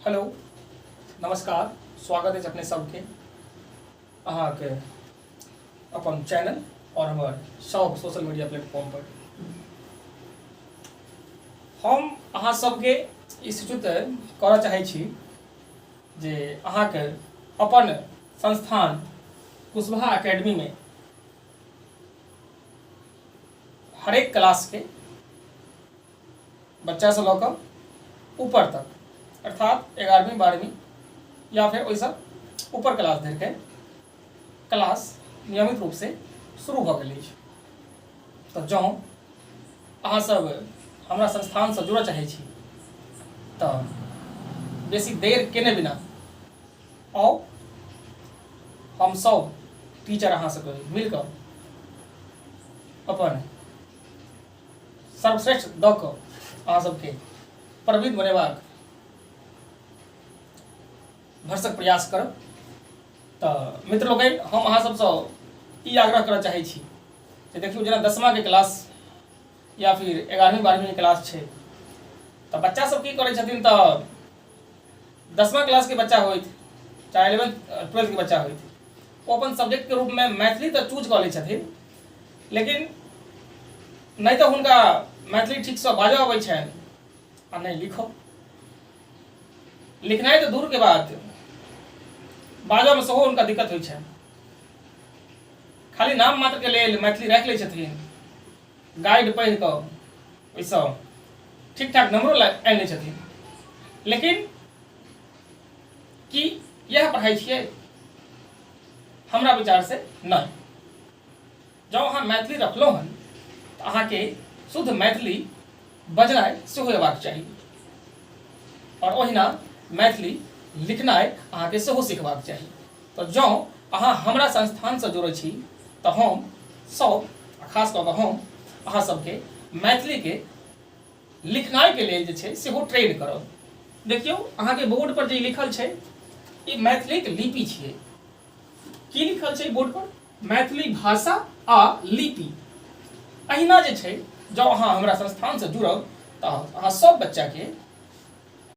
Hello, नमस्कार। स्वागत अछि अपने सबके अहाँके अपन चैनल और हमर सब सोशल मीडिया प्लेटफॉर्म पर। हम अहाँ सबके ई सूचित करऽ चाहै छी जे अहाँके अपन संस्थान कुशवाहा एकेडमीमे हरेक क्लासके बच्चासँ लऽ कऽ ऊपर तक, अर्थात 11वीं 12वीं या फेर ओहिसँ ऊपर क्लास धरिके क्लास नियमित रूपसँ शुरू भऽ गेल अछि। तऽ जँ अहाँसभ हमरा संस्थानसँ जुड़ऽ चाहै छी तऽ बेसी देर केने बिना आउ। हमसभ टीचर अहाँ सबके मिल कऽ अपन सर्वश्रेष्ठ दऽ कऽ अहाँ सबके प्रवीण बनेबाक भरसक प्रयास करब। तऽ मित्र लोकनि, हम अहाँ सबसँ ई आग्रह करऽ चाहै छी जे देखियौ, जेना 10माके क्लास या फिर 11वीं 12वींके क्लास छै, तऽ बच्चा सब की करै छथिन? तऽ 10मा क्लासके बच्चा होथि चाहे 11th 12thके बच्चा होथि, ओ अपन सब्जेक्टके रूपमे मैथिली तऽ चूज कऽ लै छथिन, लेकिन नहि तऽ हुनका मैथिली ठीकसँ बाजऽ अबै छनि आ नहि लिखऽ। लिखनाइ तऽ दूरके बात, बाजऽमे सेहो हुनका दिक्कत होइ छनि। खाली नाम मात्रके लेल मैथिली राखि लै छथिन, गाइड पढ़ि कऽ ओहिसँ ठीक ठाक नम्बरो आनि लै छथिन, लेकिन की इएह पढ़ाइ छियै? हमरा विचारसँ नहि। जँ अहाँ मैथिली रखलहुँ हन तऽ अहाँके शुद्ध मैथिली बजनाइ सेहो अयबाक चाही आओर ओहिना मैथिली लिखनाइ अहाँके सेहो सिखबाक चाही। तऽ जँ अहाँ हमरा संस्थानसँ जुड़ै छी तऽ हम सब, खास कऽ कऽ हम अहाँ सबके मैथिलीके लिखनाइके लेल जे छै सेहो ट्रेन करब। देखियौ, अहाँके बोर्ड पर जे लिखल छै, ई मैथिलीके लिपि छियै। की लिखल छै बोर्ड पर? मैथिली भाषा आ लिपि। अहिना जे छै, जँ अहाँ हमरा संस्थानसँ जुड़ब तऽ अहाँ सब बच्चाके